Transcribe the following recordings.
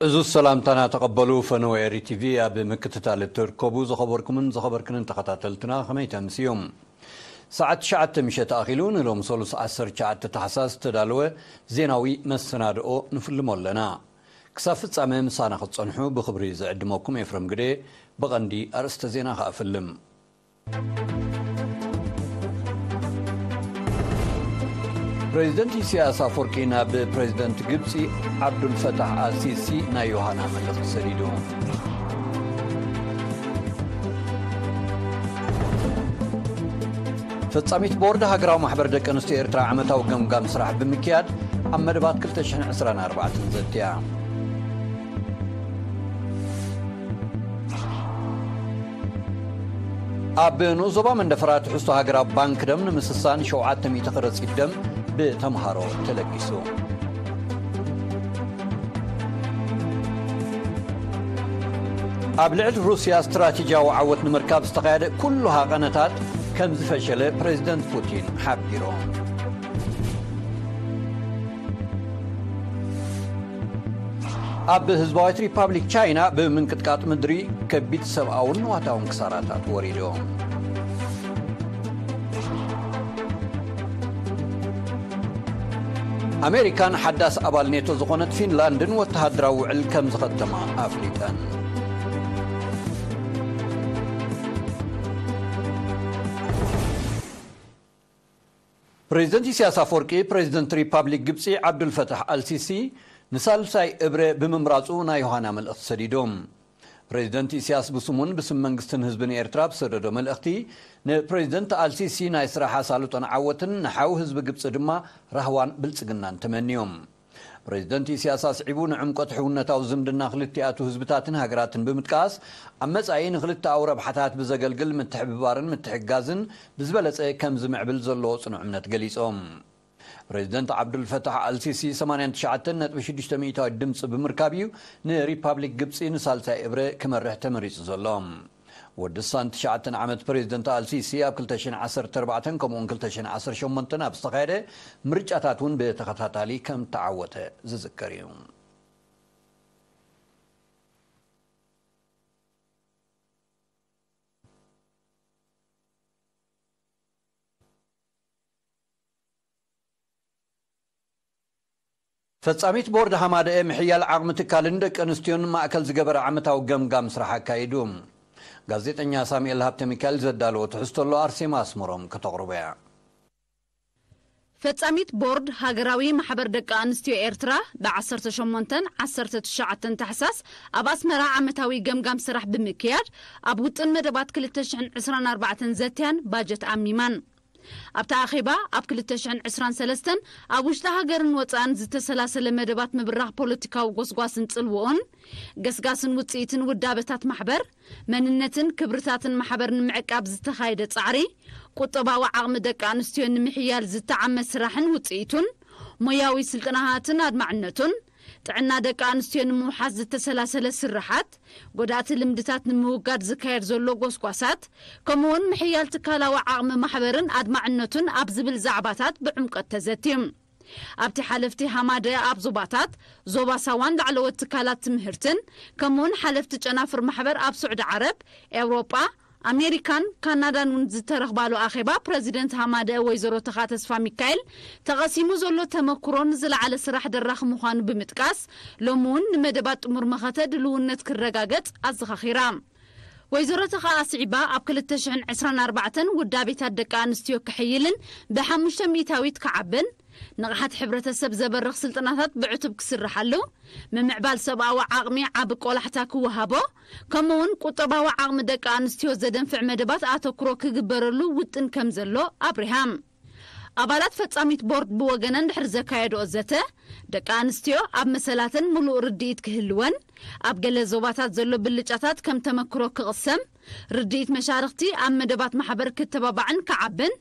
እዙ ሰላምታና ተቐበሉ። ፈነወ ኤሪ ቲቪ ኣብ ምክትታል እትርከቡ ዝኸበርኩምን ዝኸበርክንን ተኸታተልትና ከመይ ተምስዩም? ሰዓት ትሽዓተ ምሸት ኣኺሉ ንሎም ሰሉስ ዓሰርተ ትሽዓተ ታሕሳስ ዝተዳለወ ዜናዊ መሰናድኦ ንፍልሞ ኣለና። ክሳብ ፍጻመ ምሳና ክትጸንሑ ብኽብሪ ዝዕድመኩም ኤፍረም ግደ። ብቐንዲ ኣርእስተ ዜና ከኣ ፍልም። ፕሬዚደንት ኢሳያስ ኣፈወርቂ ናብ ፕሬዚደንት ግብፂ ዓብዱልፈታሕ ኣልሲሲ ናይ ዮሃና መልእኽቲ ሰዲዱ። ፈጻሚት ቦርድ ሃገራዊ ማሕበር ደቂ ኣንስትዮ ኤርትራ ዓመታዊ ገምጋም ስራሕ ብምክያድ ኣብ መደባት ክልተ ሽሕን ዕስራን ኣርባዕተን ዘትያ። ኣብ ንኡስ ዞባ መንደፈራ ትሕዝቶ ሃገራዊ ባንክ ደም ንምስሳን ሸውዓተ ሚእቲ ከረጺት ደም ብተምሃሮ ተለጊሱ። ኣብ ልዕሊ ሩስያ ስትራቴጂያዊ ዓወት ንምርካብ ዝተኻየደ ኩሉ ሃቐነታት ከም ዝፈሸለ ፕሬዚደንት ፑቲን ሓቢሮም። ኣብ ህዝባዊት ሪፓብሊክ ቻይና ብምንቅጥቃጥ ምድሪ ከቢድ ሰብኣውን ንዋታውን ክሳራታት ወሪዶም። ኣሜሪካን ሓዳስ ኣባል ኔቶ ዝኾነት ፊንላንድን ወተሃደራዊ ውዕል ከም ዝኸተማ ኣፍሊጠን። ፕሬዚደንት ኢሳያስ ኣፈወርቂ፣ ፕሬዚደንት ሪፓብሊክ ግብፂ ዓብዱልፈታሕ ኣልሲሲ ንሳልሳይ እብረ ብምምራፁ ናይ ዮሃና መልእኽቲ ሰዲዶም። ፕሬዚደንት ኢሳያስ ብስሙን ብስም መንግስትን ህዝብን ኤርትራ ብሰደዶ መልእኽቲ፣ ንፕሬዚደንት ኣልሲሲ ናይ ስራሕ ኣሳልጦን ዓወትን፣ ንሓው ህዝቢ ግብፂ ድማ ራህዋን ብልፅግናን ተመንዮም። ፕሬዚደንት ኢሳያስ ኣስዒቡ፣ ንዕምቆት ሕውነታዊ ዝምድና ክልቲኣቱ ህዝብታትን ሃገራትን ብምጥቃስ፣ ኣብ መጻኢ ንክልተኣዊ ረብሓታት ብዘገልግል ምትሕብባርን ምትሕግጋዝን ብዝበለጸ ከም ዝምዕብል ዘለዎ ጽኑዕ እምነት ገሊጾም። ፕሬዚደንት ዓብዱልፈታሕ ኣልሲሲ ሰማንያን ትሽዓተን ነጥቢ ሽዱሽተ ሚእታዊት ድምጺ ብምርካብ እዩ ንሪፓብሊክ ግብጺ ንሳልሳይ እብረ ክመርሕ ተመሪጹ ዘሎ። ወዲ ስሳን ትሽዓተን ዓመት ፕሬዚደንት ኣልሲሲ ኣብ ክልተ ሽሕን ዓሰርተ ኣርባዕተን ከምኡውን ክልተ ሽሕን ዓሰርተ ሸሞንተን ኣብ ዝተኻየደ ምርጫታት እውን ብተኸታታሊ ከም ተዓወተ ዝዝከር እዩ። ፈጻሚት ቦርድ ሃማደኤ ምሕያል ዓቕሚ ትካልን ደቂ ኣንስትዮን ማእከል ዝገበረ ዓመታዊ ገምጋም ስራሕ ኣካይዱ። ጋዜጠኛ ሳሙኤል ሃብተ ሚካኤል ዘዳለዎ ትሕዝቶ ኣሎ፣ ኣርሴማ ኣስመሮም ከተቕርቦ እያ። ፈጻሚት ቦርድ ሃገራዊ ማሕበር ደቂ ኣንስትዮ ኤርትራ ብ ዓሰርተ ሸሞንተን ዓሰርተ ትሽዓተን ታሕሳስ ኣብ ኣስመራ ዓመታዊ ገምጋም ስራሕ ብምክያድ፣ ኣብ ውጥን መደባት ክልተ ሽሕን ዕስራን ኣርባዕተን ዘትያን ባጀት ኣሚማን። ኣብቲ ኣኼባ፣ ኣብ ክልተ ሽሕን ዕስራን ሰለስተን ኣብ ውሽጢ ሃገርን ወጻእን ዝተሰላሰለ መደባት ምብራኽ ፖለቲካዊ ጎስጓስን ጽልውኡን፣ ገስጋስን ውጽኢትን ውዳበታት ማሕበር፣ መንነትን ክብርታትን ማሕበር ንምዕቃብ ዝተኻየደ ጻዕሪ፣ ቁጠባዊ ዓቕሚ ደቂ ኣንስትዮ ንምሕያል ዝተዓመ ስራሕን ውጽኢቱን፣ ሞያዊ ስልጠናታትን ኣድማዕነቱን፣ ጥዕና ደቂ ኣንስትዮ ንምውሓስ ዝተሰላሰለ ስርሓት፣ ጎዳእቲ ልምድታት ንምውጋድ ዝካየድ ዘሎ ጎስጓሳት፣ ከምኡውን ምሕያል ትካላዊ ዓቕሚ ማሕበርን ኣድማዕነቱን ኣብ ዝብል ዛዕባታት ብዕምቀት ተዘትዩ። ኣብቲ ሓለፍቲ ሃማደ ኣብ ዞባታት፣ ዞባ ሳዋን ላዕለዎት ትካላት ትምህርትን፣ ከምኡውን ሓለፍቲ ጨናፍር ማሕበር ኣብ ስዑዲ ዓረብ፣ ኤውሮጳ፣ ኣሜሪካን ካናዳን እውን ዝተረኽባሉ ኣኼባ፣ ፕረዚደንት ሃማደ ወይዘሮ ተኻ ተስፋ ሚካኤል፣ ተቐሲሙ ዘሎ ተመክሮ ንዝለዓለ ስራሕ ደራኺ ምዃኑ ብምጥቃስ፣ ሎሚ እውን ንመደባት ጥሙር መኸተ ድልውነት ክረጋገጽ ኣዘኻኺራ። ወይዘሮ ተኻ ኣስዒባ፣ ኣብ ክልተ ሽሕን ዕስራን ኣርባዕተን ውዳቤታት ደቂ ኣንስትዮ ክሕይልን ብሓሙሽተ ሚእታዊት ክዓብን፣ ንቕሓት ሕብረተሰብ ዘበርኽ ስልጠናታት ብዕቱብ ክስርሓሉ፣ ምምዕባል ሰብኣዊ ዓቕሚ ዓቢ ቆላሕታ ክወሃቦ፣ ከምኡውን ቁጠባዊ ዓቕሚ ደቂ ኣንስትዮ ዘደንፍዕ መደባት ኣተኩሮ ክግበረሉ ውጥን ከም ዘሎ ኣብሪሃ። ኣባላት ፈጻሚት ቦርድ ብወገነን ድሕሪ ዘካየድኦ ዘተ፣ ደቂ ኣንስትዮ ኣብ መሰላተን ምሉእ ርድኢት ክህልወን፣ ኣብ ገለ ዞባታት ዘሎ ብልጫታት ከም ተመክሮ ክቕሰም፣ ርድኢት መሻርኽቲ ኣብ መደባት ማሕበር ክተባባዕን ክዓብን፣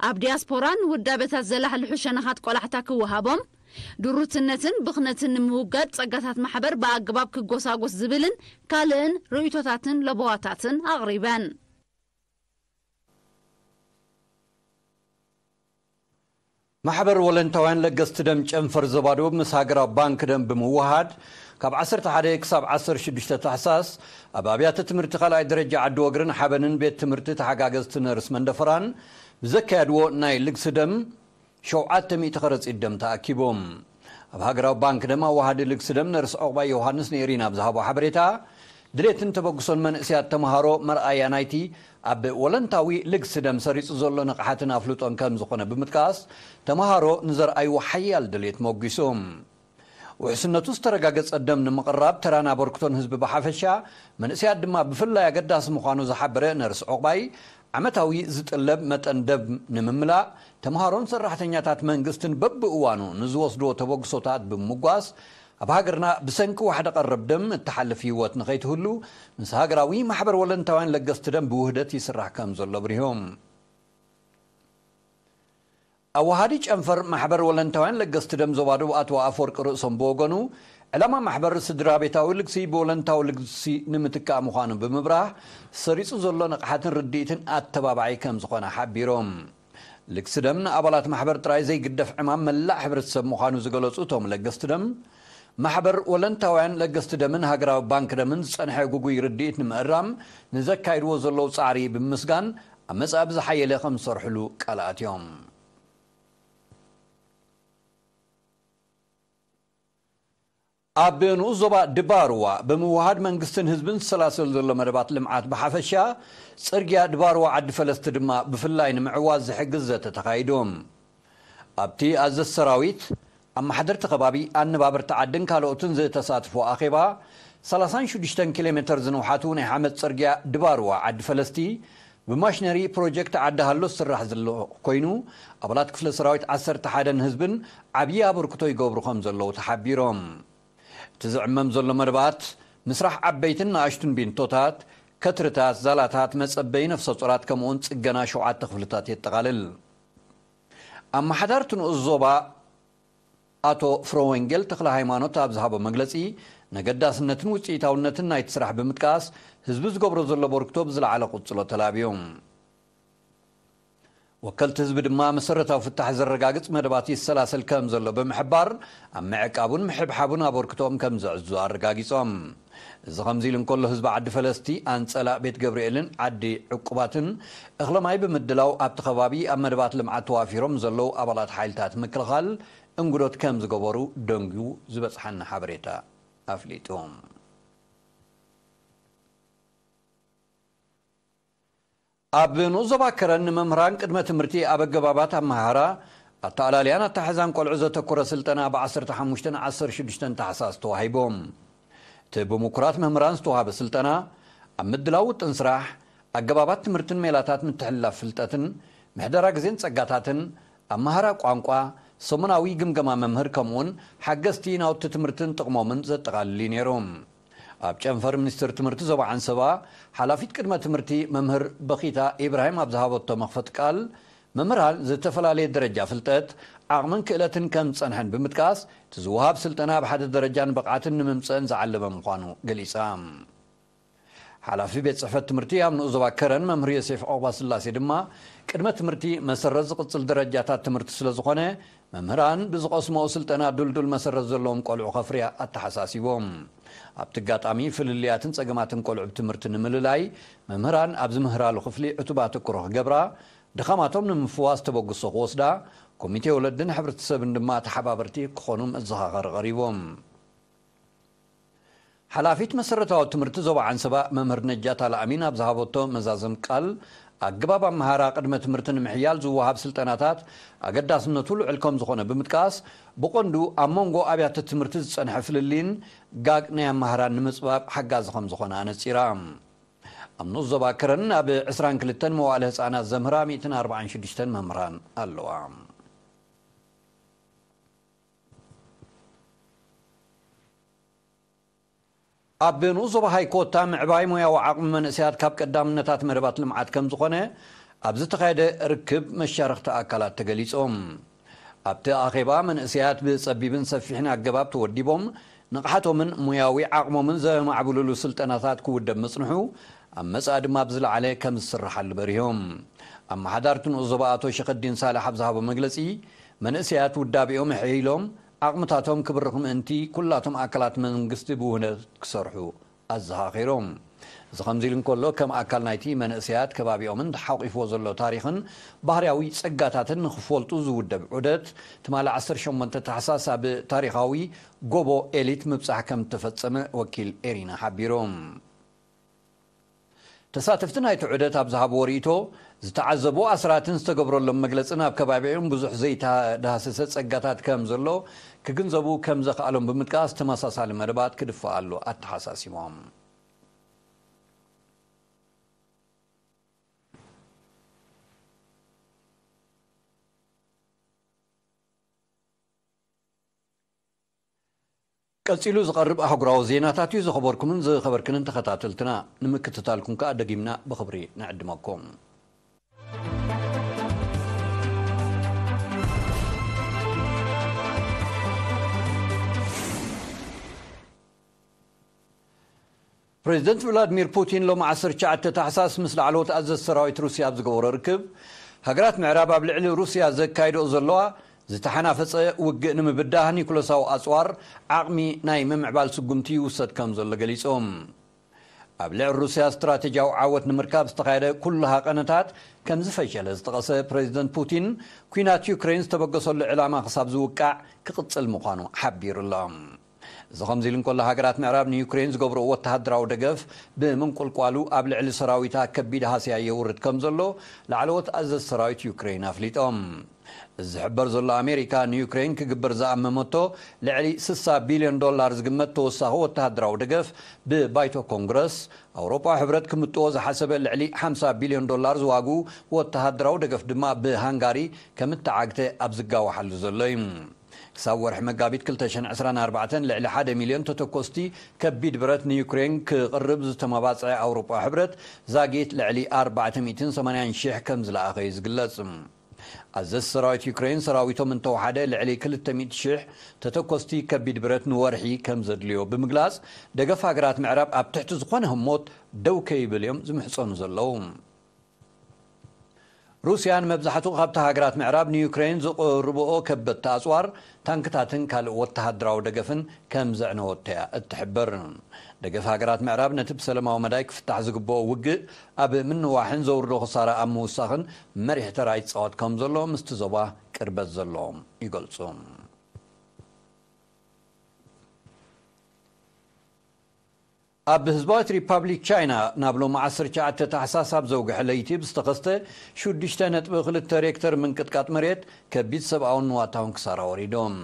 ኣብ ዲያስፖራ ንውዳበታት ዘላሕልሑ ሸነኻት ቆላሕታ ክወሃቦም፣ ድሩትነትን ብኽነትን ንምውጋድ ጸጋታት ማሕበር ብኣገባብ ክጎሳጎስ ዝብልን ካልእን ርእይቶታትን ለበዋታትን ኣቕሪበን። ማሕበር ወለንታውያን ለገስቲ ደም ጨንፈር ዞባ ደቡብ ምስ ሃገራዊ ባንክ ደም ብምውሃድ፣ ካብ ዓሰርተ ሓደ ክሳብ ዓሰርተ ሽዱሽተ ታሕሳስ ኣብ ኣብያተ ትምህርቲ ካልኣይ ደረጃ ዓዲ ወግርን ሓበንን ቤት ትምህርቲ ተሓጋገዝቲ ነርስ መንደፈራን ብዘካየድዎ ናይ ልግሲ ደም ሸውዓተ ሚእቲ ከረጺት ደም ተኣኪቦም። ኣብ ሃገራዊ ባንክ ደም ኣዋሃዲ ልግሲ ደም ነርስ ዑቕባይ ዮሃንስ ንኤሪና ኣብ ዝሃቦ ሓበሬታ፣ ድሌትን ተበግሶን መንእሰያት ተምሃሮ መርኣያ ናይቲ ኣብ ወለንታዊ ልግሲ ደም ሰሪጹ ዘሎ ንቕሓትን ኣፍልጦን ከም ዝኾነ ብምጥቃስ፣ ተምሃሮ ንዘርኣይዎ ሓያል ድሌት ሞጒሱ። ውሕስነቱ ዝተረጋገጸ ደም ንምቕራብ ተራን ኣበርክቶን ህዝቢ ብሓፈሻ፣ መንእሰያት ድማ ብፍላይ ኣገዳሲ ምዃኑ ዝሓበረ ነርስ ዑቕባይ፣ ዓመታዊ ዝጥለብ መጠን ደም ንምምላእ፣ ተምሃሮን ሰራሕተኛታት መንግስትን በብእዋኑ ንዝወስድዎ ተበግሶታት ብምምጓስ፣ ኣብ ሃገርና ብሰንኪ ዋሕዲ ቀረብ ደም እትሓልፍ ህይወት ንኸይትህሉ፣ ምስ ሃገራዊ ማሕበር ወለንታውያን ለገስቲ ደም ብውህደት ይስራሕ ከም ዘሎ ኣብሪሆም። ኣዋሃዲ ጨንፈር ማሕበር ወለንታውያን ለገስቲ ደም ዞባ ደቡብ ኣቶ ኣፈወርቂ ርእሶም ብወገኑ፣ ዕላማ ማሕበር ስድራ ቤታዊ ልግሲ ብወለንታዊ ልግሲ ንምትካእ ምዃኑ ብምብራህ፣ ሰሪጹ ዘሎ ንቕሓትን ርድኢትን ኣተባባዒ ከም ዝኾነ ሓቢሮም። ልግሲ ደም ንኣባላት ማሕበር ጥራይ ዘይግደፍ ዕማም መላእ ሕብረተሰብ ምዃኑ ዝገለጹ እቶም ለገስቲ ደም፣ ማሕበር ወለንታውያን ለገስቲ ደምን ሃገራዊ ባንክ ደምን ዝጸንሐ ጉጉይ ርድኢት ንምእራም ንዘካይድዎ ዘለዉ ጻዕሪ ብምምስጋን፣ ኣብ መጻኢ ብዝሓየለ ከም ዝሰርሕሉ ቃል ኣትዮም። ኣብ ንኡስ ዞባ ድባርዋ ብምውሃድ መንግስትን ህዝብን ዝሰላሰል ዘሎ መደባት ልምዓት ብሓፈሻ፣ ጽርግያ ድባርዋ ዓዲ ፈለስቲ ድማ ብፍላይ ንምዕዋዝ ዝሕግዝ ዘተ ተኻይዱ። ኣብቲ ኣዘዝ ሰራዊት፣ ኣመሓደርቲ ከባቢ፣ ኣነባበርቲ ዓድን ካልኦትን ዝተሳትፎ ኣኼባ፣ ሰላሳን ሽዱሽተን ኪሎ ሜተር ዝንውሓቱ ናይ ሓመድ ጽርግያ ድባርዋ ዓዲ ፈለስቲ ብማሽነሪ ፕሮጀክት ዓዲ ሃሎ ዝስራሕ ዘሎ ኮይኑ፣ ኣባላት ክፍለ ሰራዊት ዓሰርተ ሓደን ህዝብን ዓብዪ ኣበርክቶ ይገብሩ ከም ዘለዉ ተሓቢሮም። እቲ ዝዕመም ዘሎ መደባት፣ ምስራሕ ዓበይትን ንኣሽቱን ቢንቶታት፣ ከትርታት፣ ዛላታት፣ መጸበዪ ነፍሰ ጡራት ከምኡውን ጽገና ሸውዓተ ክፍልታት የጠቓልል። ኣመሓዳርቲ ንኡስ ዞባ ኣቶ ፍረወንጌል ተኽለ ሃይማኖት ኣብ ዝሃቦ መግለጺ፣ ነገዳስነትን ውጽኢታውነትን ናይቲ ስራሕ ብምጥቃስ፣ ህዝቢ ዝገብሮ ዘሎ ኣበርክቶ ብዝለዓለ ቅጽሎ ተላብዮም። ወከልቲ ህዝቢ ድማ መሰረታዊ ፍታሕ ዘረጋግጽ መደባት ይሰላሰል ከም ዘሎ ብምሕባር፣ ኣብ ምዕቃቡን ምሕብሓቡን ኣበርክቶኦም ከም ዘዕዙ ኣረጋጊጾም። እዚ ከምዚ ኢሉ እንከሎ፣ ህዝቢ ዓዲ ፈለስቲ፣ ኣንጸላ፣ ቤት ገብርኤልን ዓዲ ዕቁባትን እኽለ ማይ ብምድላው ኣብቲ ከባቢ ኣብ መደባት ልምዓት ተዋፊሮም ዘለዉ ኣባላት ሓይልታት ምክልኻል እንግዶት ከም ዝገበሩ ደንጉ ዝበጽሓና ሓበሬታ ኣፍሊጡ። ኣብ ንኡስ ዞባ ከረን ንመምህራን ቅድመ ትምህርቲ ኣብ ኣገባባት ኣመሃህራ፣ ኣተኣላልያን ኣተሓሕዛን ቆልዑ ዘተኮረ ስልጠና ብ ዓሰርተ ሓሙሽተን ዓሰርተ ሽዱሽተን ታሕሳስ ተዋሂቦም። እቲ ብምኩራት መምህራን ዝተዋሃበ ስልጠና፣ ኣብ ምድላው ውጥን ስራሕ፣ ኣገባባት ትምህርትን ሜላታት ምትሕልላፍ ፍልጠትን፣ ምሕደራ ግዜን ጸጋታትን፣ ኣመሃራ ቋንቋ፣ ሰሙናዊ ግምገማ መምህር ከምኡውን ሓገዝቲ ናውቲ ትምህርትን ጥቕሞምን ዘጠቓልል እዩ ነይሩ። ኣብ ጨንፈር ሚኒስትር ትምህርቲ ዞባ ዓንሰባ፣ ሓላፊት ቅድመ ትምህርቲ መምህር በኺታ ኢብራሂም ኣብ ዝሃበቶ መኽፈቲ ቃል፣ መምህራን ዝተፈላለየ ደረጃ ፍልጠት፣ ዓቕምን ክእለትን ከም ዝጸንሐን ብምጥቃስ፣ እቲ ዝወሃብ ስልጠና ኣብ ሓደ ደረጃን ብቕዓትን ንምምጸእን ዝዓለመ ምዃኑ ገሊጻ። ሓላፊ ቤት ጽሕፈት ትምህርቲ ኣብ ንኡስ ዞባ ከረን መምህር ዮሴፍ ዑቕባስላሴ ድማ፣ ቅድመ ትምህርቲ መሰረት ዝቕጽል ደረጃታት ትምህርቲ ስለ ዝኾነ፣ መምህራን ብዝቐስምኦ ስልጠና ድልዱል መሰረት ዘለዎም ቆልዑ ከፍርያ ኣተሓሳሲቦም። ኣብቲ ኣጋጣሚ፣ ፍልልያትን ጸገማትን ቆልዑ ብትምህርቲ ንምልላይ፣ መምህራን ኣብ ዝምህራሉ ክፍሊ ዕቱብ ኣተኩሮ ክገብራ፣ ድኻማቶም ንምፍዋስ ተበግሶ ክወስዳ፣ ኮሚቴ ወለድን ሕብረተሰብን ድማ ተሓባበርቲ ክኾኑ መዘኻኸሪ ቀሪቦም። ሓላፊት መሰረታዊ ትምህርቲ ዞባ ዓንሰባ መምህር ነጃት ኣልኣሚን ኣብ ዝሃበቶ መዛዘም ቃል፣ ኣገባብ ኣመሃራ ቅድመ ትምህርቲ ንምሕያል ዝወሃብ ስልጠናታት ኣገዳስነቱ ልዑል ከም ዝኾነ ብምጥቃስ፣ ብቐንዱ ኣብ መንጎ ኣብያተ ትምህርቲ ዝጸንሐ ፍልልይን ጋግ ናይ ኣመሃራን ንምጽባብ ሓጋዚ ከም ዝኾነ ኣነጺራ። ኣብ ንኡስ ዞባ ከረን ኣብ ዕስራን ክልተን መዋእለ ህጻናት ዘምህራ ሚእትን ኣርባዓን ሽዱሽተን መምህራን ኣለዋ። ኣብ ንኡስ ዞባ ሃይኮታ ምዕባይ ሞያዊ ዓቕሚ መንእሰያት ካብ ቀዳምነታት መደባት ልምዓት ከም ዝኾነ ኣብ ዝተኻየደ ርክብ መሻርኽቲ ኣካላት ተገሊጾም። ኣብቲ ኣኼባ መንእሰያት ብጸቢብን ሰፊሕን ኣገባብ ተወዲቦም ንቕሓቶምን ሞያዊ ዓቕሞምን ዘማዕብልሉ ስልጠናታት ክውደብ ምጽንሑ ኣብ መጻኢ ድማ ብዝለዓለ ከም ዝስርሓሉ በሪሆም። ኣመሓዳርቲ ንኡስ ዞባ ኣቶ ሸኸዲን ሳልሕ ኣብ ዝሃቦ መግለጺ መንእሰያት ውዳቤኦም ኣሕይሎም ዓቕምታቶም ክብርኽ ምእንቲ፣ ኩላቶም ኣካላት መንግስቲ ብውህደት ክሰርሑ ኣዘኻኺሮም። እዚ ከምዚ ኢሉ እንከሎ፣ ከም ኣካል ናይቲ መንእሰያት ከባቢኦምን ተሓቑፍዎ ዘሎ ታሪኽን ባህርያዊ ጸጋታትን ንኽፈልጡ ዝውደብ ዑደት፣ ትማሊ ዓሰርተ ሸሞንተ ታሕሳስ ኣብ ታሪኻዊ ጎቦ ኤሊት ምብጻሕ ከም እተፈጸመ ወኪል ኤሪና ሓቢሩ። ተሳተፍቲ ናይቲ ዑደት ኣብ ዝሃብዎ ርእይቶ፣ ዝተዓዘቡ ኣስራትን ዝተገብረሎም መግለጽን ኣብ ከባቢኦም ብዙሕ ዘይተዳህሰሰ ጸጋታት ከም ዘሎ፣ ክግንዘቡ ከም ዘኽኣሎም ብምጥቃስ፣ ተመሳሳሊ መደባት ክድፈኣሉ ኣተሓሳሲቦም። ቀጺሉ ዝቐርብ ኣህጉራዊ ዜናታት እዩ። ዝኸበርኩምን ዝኸበርክንን ተኸታተልትና፣ ንምክትታልኩም ከኣ ደጊምና ብኽብሪ ንዕድመኩም። ፕሬዚደንት ቭላድሚር ፑቲን ሎሚ ዓሰርተ ትሽዓተ ታሕሳስ ምስ ላዕለዎት ኣዘዝቲ ሰራዊት ሩስያ ኣብ ዝገበሮ ርክብ፣ ሃገራት ምዕራብ ኣብ ልዕሊ ሩስያ ዘካይድኦ ዘለዋ ዝተሓናፈጸ ውግእ ንምብዳህ ኒኩለሳዊ ኣጽዋር ዓቕሚ ናይ ምምዕባል ስጉምቲ ይውሰድ ከም ዘሎ ገሊጾም። ኣብ ልዕሊ ሩስያ ስትራቴጂያዊ ዓወት ንምርካብ ዝተኻየደ ኩሉ ሃቐነታት ከም ዝፈሸለ ዝጠቐሰ ፕሬዚደንት ፑቲን፣ ኲናት ዩክሬን ዝተበገሰሉ ዕላማ ክሳብ ዝውቃዕ ክቕጽል ምዃኑ ሓቢሩ ኣሎ። እዚ ከምዚ ኢሉ እንከሎ፣ ሃገራት ምዕራብ ንዩክሬን ዝገብርኦ ወተሃደራዊ ደገፍ ብምንቁልቋሉ፣ ኣብ ልዕሊ ሰራዊታ ከቢድ ሃስያ የውርድ ከም ዘሎ ላዕለዎት ኣዘዝቲ ሰራዊት ዩክሬን ኣፍሊጦም። እዚ ዝሕበር ዘሎ፣ ኣሜሪካ ንዩክሬን ክግበር ዝኣመመቶ ልዕሊ ስሳ ቢልዮን ዶላር ዝግመት ተወሳኺ ወተሃደራዊ ደገፍ ብባይቶ ኮንግረስ፣ ኣውሮጳዊ ሕብረት ክምጥዎ ዝሓሰበ ልዕሊ ሓምሳ ቢልዮን ዶላር ዝዋግኡ ወተሃደራዊ ደገፍ ድማ ብሃንጋሪ ከም እተዓግተ ኣብ ዝጋዋሓሉ ዘሎ እዩ። ክሳብ ወርሒ መጋቢት ክልተ ሽሕን ዕስራን ኣርባዕተን ልዕሊ ሓደ ሚልዮን ተተኮስቲ ከቢድ ብረት ንዩክሬን ክቕርብ ዝተመባጽዐ ኣውሮጳዊ ሕብረት፣ ዛጊት ልዕሊ ኣርባዕተ ሚእትን ሰማንያን ሽሕ ከም ዝለኣኸ እዩ ዝግለጽ። ኣዘዝቲ ሰራዊት ዩክሬን፣ ሰራዊቶም እንተወሓደ ልዕሊ ክልተ ሚእቲ ሽሕ ተተኮስቲ ከቢድ ብረት ንወርሒ ከም ዘድልዮ ብምግላጽ፣ ደገፍ ሃገራት ምዕራብ ኣብ ትሕቲ ዝኾነ ህሞት ደው ከይብል እዮም ዝምሕጸኑ ዘለዉ። ሩስያ ንመብዛሕትኡ ካብቲ ሃገራት ምዕራብ ንዩክሬን ዘቕርብኦ ከበድቲ ኣጽዋር፣ ታንክታትን ካልእ ወተሃደራዊ ደገፍን ከም ዘዕነወቶ እያ እትሕብር። ደገፍ ሃገራት ምዕራብ ነቲ ብሰለማዊ መዳይ ክፍታሕ ዝግብኦ ውግእ ኣብ ምንዋሕን ዘውርዶ ክሳራ ኣብ ምውሳኽን መሪሕ ተራ ይጻወት ከም ዘሎ ምስቲ ዞባ ቅርበት ዘለዎም ይገልጹ። ኣብ ህዝባዊት ሪፓብሊክ ቻይና፣ ናብ ሎሚ ዓሰርተ ትሽዓተ ታሕሳስ ኣብ ዘውግሐ ለይቲ ብዝተኸስተ ሽዱሽተ ነጥቢ ክልተ ሬክተር ምንቅጥቃጥ መሬት፣ ከቢድ ሰብኣውን ንዋታውን ክሳራ ወሪዶም።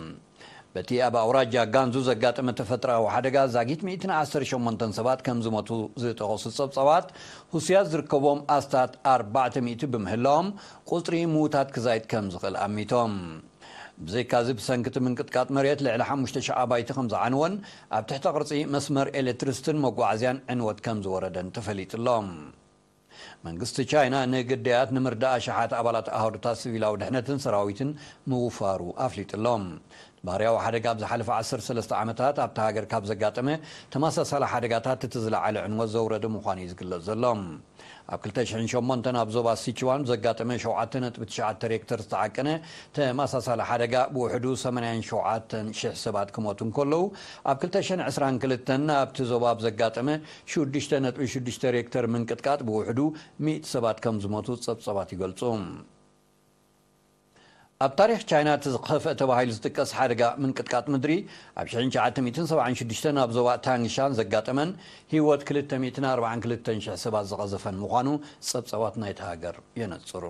በቲ ኣብ ኣውራጃ ጋንዙ ዘጋጠመ ተፈጥሮኣዊ ሓደጋ፣ ዛጊት ሚእትን ዓሰርተ ሸሞንተን ሰባት ከም ዝሞቱ ዝጠቐሱ ጸብጻባት፣ ህሱያት ዝርከቦም ኣስታት ኣርባዕተ ሚእቲ ብምህላዎም፣ ቁጽሪ ምዉታት ክዛይድ ከም ዝኽእል ኣሚቶም። ብዘይካዚ፣ ብሰንኪ እቲ ምንቅጥቃጥ መሬት ልዕሊ ሓሙሽተ ሽሕ ኣባይቲ ከም ዝዓንወን፣ ኣብ ትሕተ ቅርጺ መስመር ኤሌክትሪስትን መጓዓዝያን ዕንወት ከም ዝወረደን ተፈሊጡ ኣሎ። መንግስቲ ቻይና ንግዳያት ንምርዳእ ኣሽሓት ኣባላት ኣሃዱታት ሲቪላዊ ድሕነትን ሰራዊትን ምውፋሩ ኣፍሊጡ ኣሎ። ባህርያዊ ሓደጋ ኣብ ዝሓለፈ ዓሰርተ ሰለስተ ዓመታት ኣብታ ሃገር ካብ ዘጋጠመ ተመሳሳሊ ሓደጋታት እቲ ዝለዓለ ዕንወት ዘውረደ ምዃኑ እዩ ዝግለጽ ዘሎ። ኣብ ክልተ ሽሕን ሸሞንተን ኣብ ዞባ ሲችዋን ብዘጋጠመ ሸውዓተ ነጥቢ ትሽዓተ ሬክተር ዝተዓቀነ ተመሳሳሊ ሓደጋ ብውሕዱ ሰማንያን ሸውዓተን ሽሕ ሰባት ክሞቱ እንከለዉ፣ ኣብ ክልተ ሽሕን ዕስራን ክልተን ኣብቲ ዞባ ብዘጋጠመ ሽዱሽተ ነጥቢ ሽዱሽተ ሬክተር ምንቅጥቃጥ ብውሕዱ ሚእቲ ሰባት ከም ዝሞቱ ጸብጻባት ይገልጹ። ኣብ ታሪኽ ቻይና እቲ ዝኸፍአ ተባሂሉ ዝጥቀስ ሓደጋ ምንቅጥቃጥ ምድሪ፣ ኣብ ሽሕን ትሽዓተ ሚእትን ሰብዓን ሽዱሽተን ኣብ ዞባ ታንግሻን ዘጋጠመን ህይወት ክልተ ሚእትን ኣርባዓን ክልተን ሽሕ ሰባት ዝቐዘፈን ምዃኑ ጸብጻባት ናይቲ ሃገር የነጽሩ።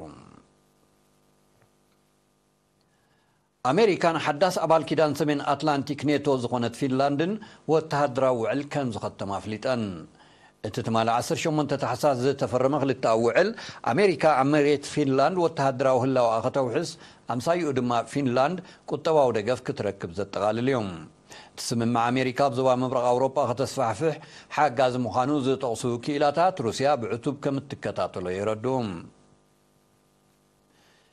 ኣሜሪካን ሓዳስ ኣባል ኪዳን ሰሜን ኣትላንቲክ ኔቶ ዝኾነት ፊንላንድን ወተሃደራዊ ውዕል ከም ዝኸተማ ኣፍሊጠን። እቲ ትማሊ ዓሰርተ ሸሞንተ ታሕሳስ ዝተፈረመ ክልተኣዊ ውዕል፣ ኣሜሪካ ኣብ መሬት ፊንላንድ ወተሃደራዊ ህላወኣ ከተውሕስ፣ ኣምሳይኡ ድማ ፊንላንድ ቁጠባዊ ደገፍ ክትረክብ ዘጠቓልል እዩ። እቲ ስምምዕ፣ ኣሜሪካ ኣብ ዞባ ምብራቕ ኣውሮጳ ከተስፋሕፍሕ ሓጋዚ ምዃኑ ዝጠቕሱ ክኢላታት፣ ሩስያ ብዕቱብ ከም እትከታተሎ የረድኡ።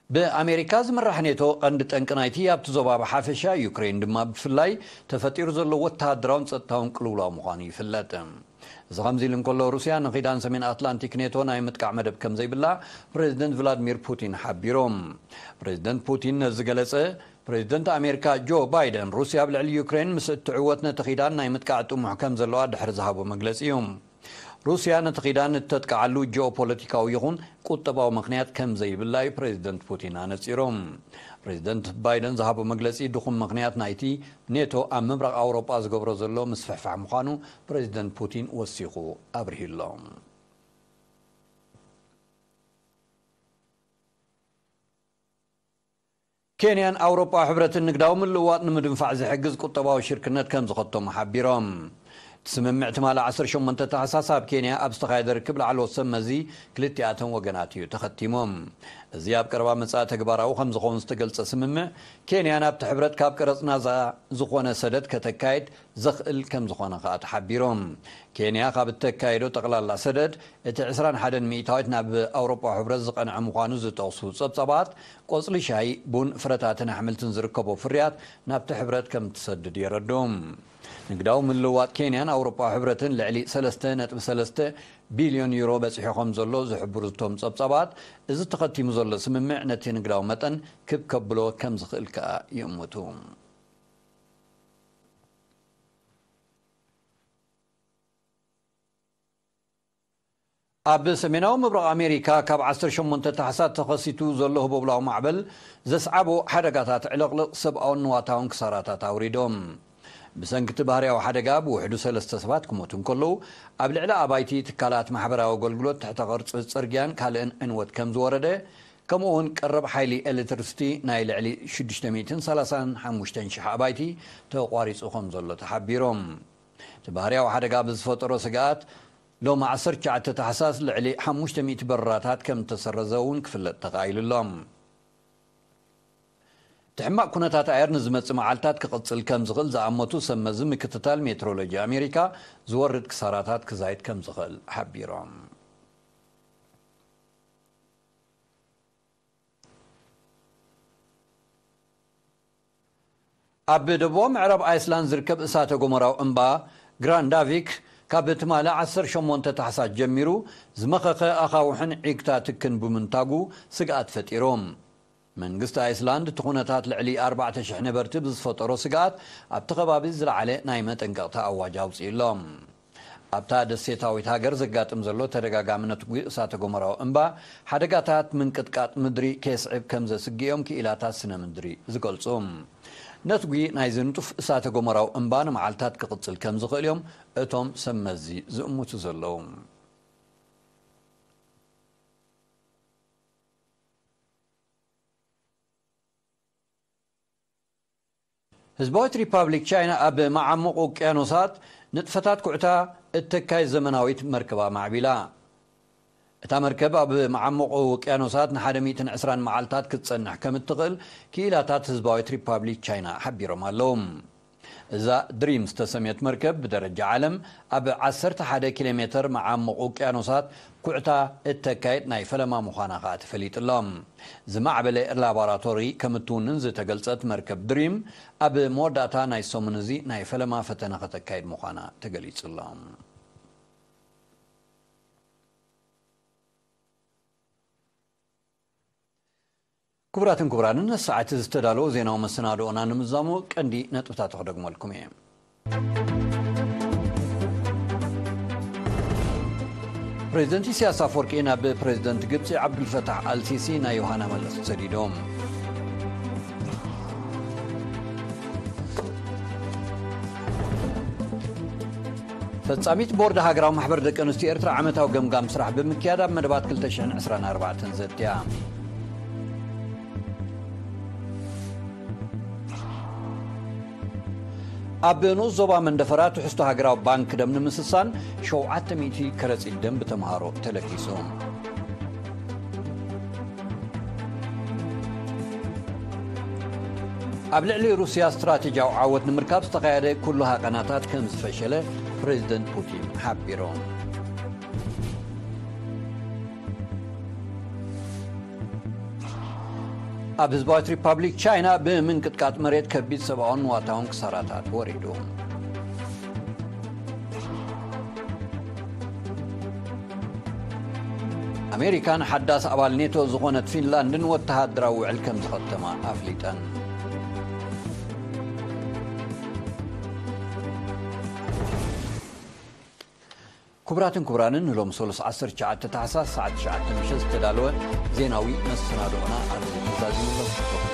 ብኣሜሪካ ዝምራሕ ኔቶ፣ ቀንዲ ጠንቂ ናይቲ ኣብቲ ዞባ ብሓፈሻ፣ ዩክሬን ድማ ብፍላይ፣ ተፈጢሩ ዘሎ ወተሃደራውን ጸጥታውን ቅልውላው ምዃኑ ይፍለጥ። እዚ ከምዚ ኢሉ እንከሎ፣ ሩስያ ንኪዳን ሰሜን ኣትላንቲክ ኔቶ ናይ ምጥቃዕ መደብ ከም ዘይብላ ፕሬዚደንት ቭላድሚር ፑቲን ሓቢሮም። ፕሬዚደንት ፑቲን ነዚ ዝገለጸ፣ ፕሬዚደንት ኣሜሪካ ጆ ባይደን፣ ሩስያ ኣብ ልዕሊ ዩክሬን ምስ እትዕወት፣ ነቲ ኪዳን ናይ ምጥቃዕ ጥሙሕ ከም ዘለዋ ድሕሪ ዝሃቦ መግለጺ እዩ። ሩስያ ነቲ ኪዳን እተጥቅዓሉ ጂኦፖለቲካዊ ይኹን ቁጠባዊ ምኽንያት ከም ዘይብላ እዩ ፕሬዚደንት ፑቲን ኣነጺሮም። ፕሬዚደንት ባይደን ዝሃቦ መግለጺ፣ ድኹም ምኽንያት ናይቲ ኔቶ ኣብ ምብራቕ ኣውሮጳ ዝገብሮ ዘሎ ምስፍሕፋሕ ምዃኑ ፕሬዚደንት ፑቲን ወሲኹ ኣብሪሁሎም። ኬንያን ኣውሮጳ ሕብረትን ንግዳዊ ምልውዋጥ ንምድንፋዕ ዝሕግዝ ቁጠባዊ ሽርክነት ከም ዝኸተሙ ሓቢሮም። እቲ ስምምዕ ትማሊ ዓሰርተ ሸሞንተ ታሕሳስ ኣብ ኬንያ ኣብ ዝተኻየደ ርክብ ላዕለዎት ሰብ መዚ ክልቲኣተን ወገናት እዩ ተኸቲሞም። እዚ ኣብ ቀረባ መጻኢ ተግባራዊ ከም ዝኸውን ዝተገልጸ ስምምዕ፣ ኬንያ ናብቲ ሕብረት ካብ ቀረጽ ናጻ ዝኾነ ሰደድ ከተካይድ ዘኽእል ከም ዝኾነ ከኣ ተሓቢሮም። ኬንያ ካብ እተካየዶ ጠቕላላ ሰደድ እቲ ዕስራን ሓደን ሚእታዊት ናብ ኣውሮጳ ሕብረት ዝቐንዐ ምዃኑ ዝጠቕሱ ጸብጻባት፣ ቆጽሊ ሻይ፣ ቡን፣ ፍረታትን ኣሕምልትን ዝርከቦ ፍርያት ናብቲ ሕብረት ከም ትሰድድ የረድኡ። ንግዳዊ ምልውዋጥ ኬንያን ኣውሮጳ ሕብረትን ልዕሊ ሰለስተ ነጥቢ ሰለስተ ቢልዮን ዩሮ በጺሑ ከም ዘሎ ዝሕብሩ እቶም ጸብጻባት፣ እዚ ተኸቲሙ ዘሎ ስምምዕ ነቲ ንግዳዊ መጠን ክብ ከብሎ ከም ዝኽእል ከኣ ይእምቱ። ኣብ ሰሜናዊ ምብራቕ ኣሜሪካ ካብ ዓሰርተ ሸሞንተ ታሕሳስ ተኸሲቱ ዘሎ ህቦብላዊ ማዕበል ዘስዓቦ ሓደጋታት ዕልቕልቕ ሰብኣውን ንዋታውን ክሳራታት ኣውሪዶም። ብሰንኪ እቲ ባህርያዊ ሓደጋ ብውሕዱ ሰለስተ ሰባት ክሞቱ እንከለዉ፣ ኣብ ልዕሊ ኣባይቲ፣ ትካላት ማሕበራዊ ኣገልግሎት፣ ትሕተ ቅርጺ ጽርግያን ካልእን ዕንወት ከም ዝወረደ፣ ከምኡ እውን ቀረብ ሓይሊ ኤሌክትሪሲቲ ናይ ልዕሊ ሽዱሽተ ሚእትን ሰላሳን ሓሙሽተን ሽሕ ኣባይቲ ተቋሪጹ ከም ዘሎ ተሓቢሮም። እቲ ባህርያዊ ሓደጋ ብዝፈጠሮ ስግኣት፣ ሎሚ ዓሰርተ ትሽዓተ ታሕሳስ ልዕሊ ሓሙሽተ ሚእቲ በረራታት ከም እተሰረዘ እውን ክፍለጥ ተኻኢሉ ኣሎ። እቲ ሕማቕ ኩነታት ኣየር ንዝመጽእ መዓልታት ክቕጽል ከም ዝኽእል ዝኣመቱ ሰብ መዚ ምክትታል ሜትሮሎጂ ኣሜሪካ፣ ዝወርድ ክሳራታት ክዛይድ ከም ዝኽእል ሓቢሮም። ኣብ ደቡባዊ ምዕራብ ኣይስላንድ ዝርከብ እሳተ ጎመራዊ እምባ ግራንዳቪክ፣ ካብ ትማሊ ዓሰርተ ሸሞንተ ታሕሳስ ጀሚሩ ዝመኸኸ ኣኻውሕን ዒግታ ትክን ብምንታጉ ስግኣት ፈጢሩ። መንግስቲ ኣይስላንድ፣ እቲ ኩነታት ልዕሊ ኣርባዕተ ሽሕ ነበርቲ ብዝፈጠሮ ስግኣት፣ ኣብቲ ከባቢ ዝለዓለ ናይ መጠንቀቕታ ኣዋጅ ኣውጺኡ ኣሎ። ኣብታ ደሴታዊት ሃገር ዘጋጥም ዘሎ ተደጋጋሚ ነትጒ እሳተ ጎመራዊ እምባ፣ ሓደጋታት ምንቅጥቃጥ ምድሪ ኬስዕብ ከም ዘስግእ እዮም ክኢላታት ስነ ምድሪ ዝገልጹ። ነትጒ ናይዚ ንጡፍ እሳተ ጎመራዊ እምባ ንመዓልታት ክቕጽል ከም ዝኽእል እዮም እቶም ሰብ መዚ ዝእምቱ ዘለዉ። ህዝባዊት ሪፓብሊክ ቻይና ኣብ መዓሙቕ ውቅያኖሳት ንጥፈታት ኩዕታ እተካይድ ዘመናዊት መርከብ ኣማዕቢላ። እታ መርከብ ኣብ መዓሙቕ ውቅያኖሳት ንሓደ ሚእትን ዕስራን መዓልታት ክትጸንሕ ከም እትኽእል ክኢላታት ህዝባዊት ሪፓብሊክ ቻይና ሓቢሮም ኣለዉ። እዛ ድሪም ዝተሰምየት መርከብ ብደረጃ ዓለም ኣብ ዓሰርተ ሓደ ኪሎ ሜተር መዓሙቕ ውቅያኖሳት ኩዕታ እተካይድ ናይ ፈለማ ምዃና ከኣ ተፈሊጡ ኣሎ። ዝማዕበለ ላቦራቶሪ ከም እትውንን ዝተገልጸት መርከብ ድሪም፣ ኣብ መወዳእታ ናይ ሰሙን እዚ ናይ ፈለማ ፈተነ ከተካይድ ምዃና ተገሊጹ ኣሎ። ክቡራትን ክቡራንን፣ ሰዓት ዝተዳለወ ዜናዊ መሰናድኦና ንምዛሙ ቀንዲ ነጥብታት ክደግመልኩም እየ። ፕሬዚደንት ኢሳያስ ኣፈወርቂ ናብ ፕሬዚደንት ግብፂ ዓብዱልፈታሕ ኣልሲሲ ናይ ዮሃና መልእኽቲ ሰዲዶም። ፈጻሚት ቦርድ ሃገራዊ ማሕበር ደቂ ኣንስትዮ ኤርትራ ዓመታዊ ገምጋም ስራሕ ብምክያድ፣ ኣብ መደባት ክልተ ሽሕን ዕስራን ኣርባዕተን ዘትያ። ኣብ ንኡስ ዞባ መንደፈራ ትሕዝቶ ሃገራዊ ባንክ ደም ንምስሳን ሸውዓተ ሚእቲ ከረጺት ደም ብተምሃሮ ተለጊሱ። ኣብ ልዕሊ ሩስያ ስትራቴጂያዊ ዓወት ንምርካብ ዝተኻየደ ኩሉ ሃቐናታት ከም ዝፈሸለ ፕሬዚደንት ፑቲን ሓቢሮም። ኣብ ህዝባዊት ሪፓብሊክ ቻይና ብምንቅጥቃጥ መሬት ከቢድ ሰብኣውን ንዋታውን ክሳራታት ወሪዱ። ኣሜሪካን ሓዳስ ኣባል ኔቶ ዝኾነት ፊንላንድን ወተሃደራዊ ውዕል ከም ዝኸተማ ኣፍሊጠን። ክቡራትን ክቡራንን፣ ንሎም ሰሉስ ዓሰርተ ትሽዓተ ታሕሳስ ሰዓት ትሽዓተ ምሸት ዝተዳለወ ዜናዊ መሰናድኦና ኣብዚ ተዛዚሙ ኣሎ።